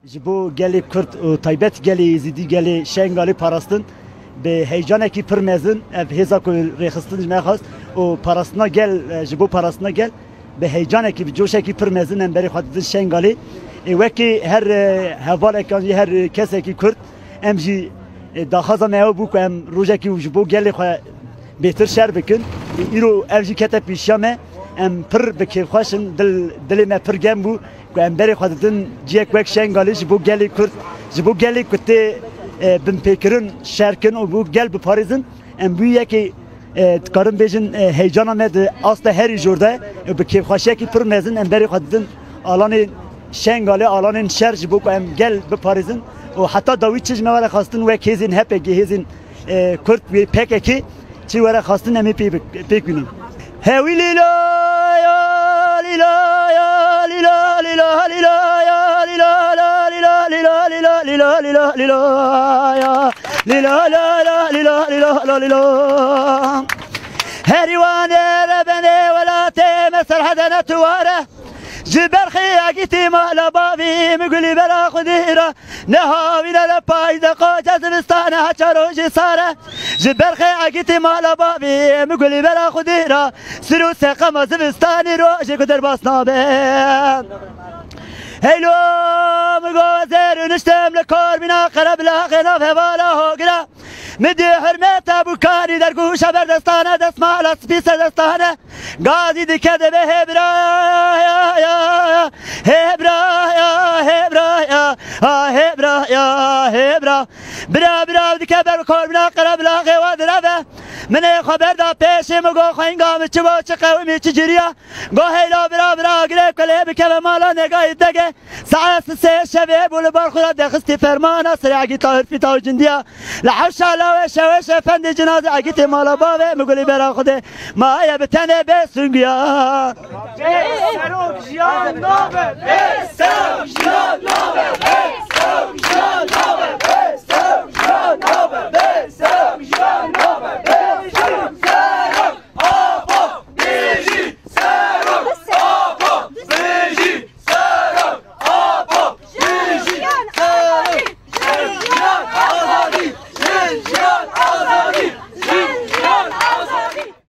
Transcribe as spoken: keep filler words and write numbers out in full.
Ji bo gelê Kurd û taybet gelê Êzidî, gelê Şengalê parastin bi heyecanekî pir mezin, ev hêza ku rêxistin ji me xwest û parastina gel, e, ji bo parastina gel bi heyecanekî, bi coşekî pir mezin em berê xwe didin Şengalê. Ê, wekî her, e, hevalek an jî her, e, kesekî Kurd, em jî, e, daxwaza me ew bû ku em rojekî ji bo gelê xwe bêtir şer bikin. Îro ev jî kete pêşiya me. Em pir bi kêfxweş in, dil, dilê me pir germ bû ku em berê xwe didin ciyek wek Şengalê ji bo gelê Kurd, ji bo gelê ku tê, e, binpêkirin şer kin û bo gel biparêzin. Em wî yekê, e, dikarin bêjin, e, heyecana me di asta herî jor de ye. Bi kêfxweşiyekî pir mezin em berê xwe didin alanê Şengalê, alanên şer ji bo ku em gel biparêzin û heta dawî çi ji me were xwestin wek hêzên H P G, hêzên e, Kurd wê P K K çi were xwestin em ê pê bik-, pêk bînin. Hewî lîla ya, lîla ya, lîla, lîla, lîla ya, lîla, la, lîla, lîla, lîla, lîla, lîla, lîla ya. Lîla, la, la, lîla, lîla, la, lîla. Herî Wanê rebenê welatê me serhedene tuware. Ji berxê agîtî mala bavî min gulî bera xwedî ra. Ne havîne ne payîze qoce zivistane heça rojî sare. Ji berxê agîtî mala bavî min gulî bera xwedî ra. Sir û seqema zivistanî rojê ku derbas nabe. Heylo min go zêr û niştem li korbîna qereblaxê nav hevala hogira. Min dê hurmeta bûkanî dergûşa berdestane destmala spî serdestane. Gazî dike debe hê bira ya, ya, ya, hê bira ya, hê bira ya, ha hê bira ya, hê bira. Bira, bira dike ber korbîna qereblaxê wa direve. Min ê xwe berda pêşê min go xweyinga min çi bo, çi qewimî, çi ciriya. Go heyla bira, bira gire kulê bikeve mala negayî dege. Saet sê şevê bû li bar xwe re dexistî fermana serê Egîta Hurfîta û Cindiya. Li hewşa lawê şewê şefendê cinazê Egîtê mala bavê min gulî bera Xwedê maye bi tenê bê sungiya. Bê serok jiyan nabe, bê serok jiyan nabe, bê serok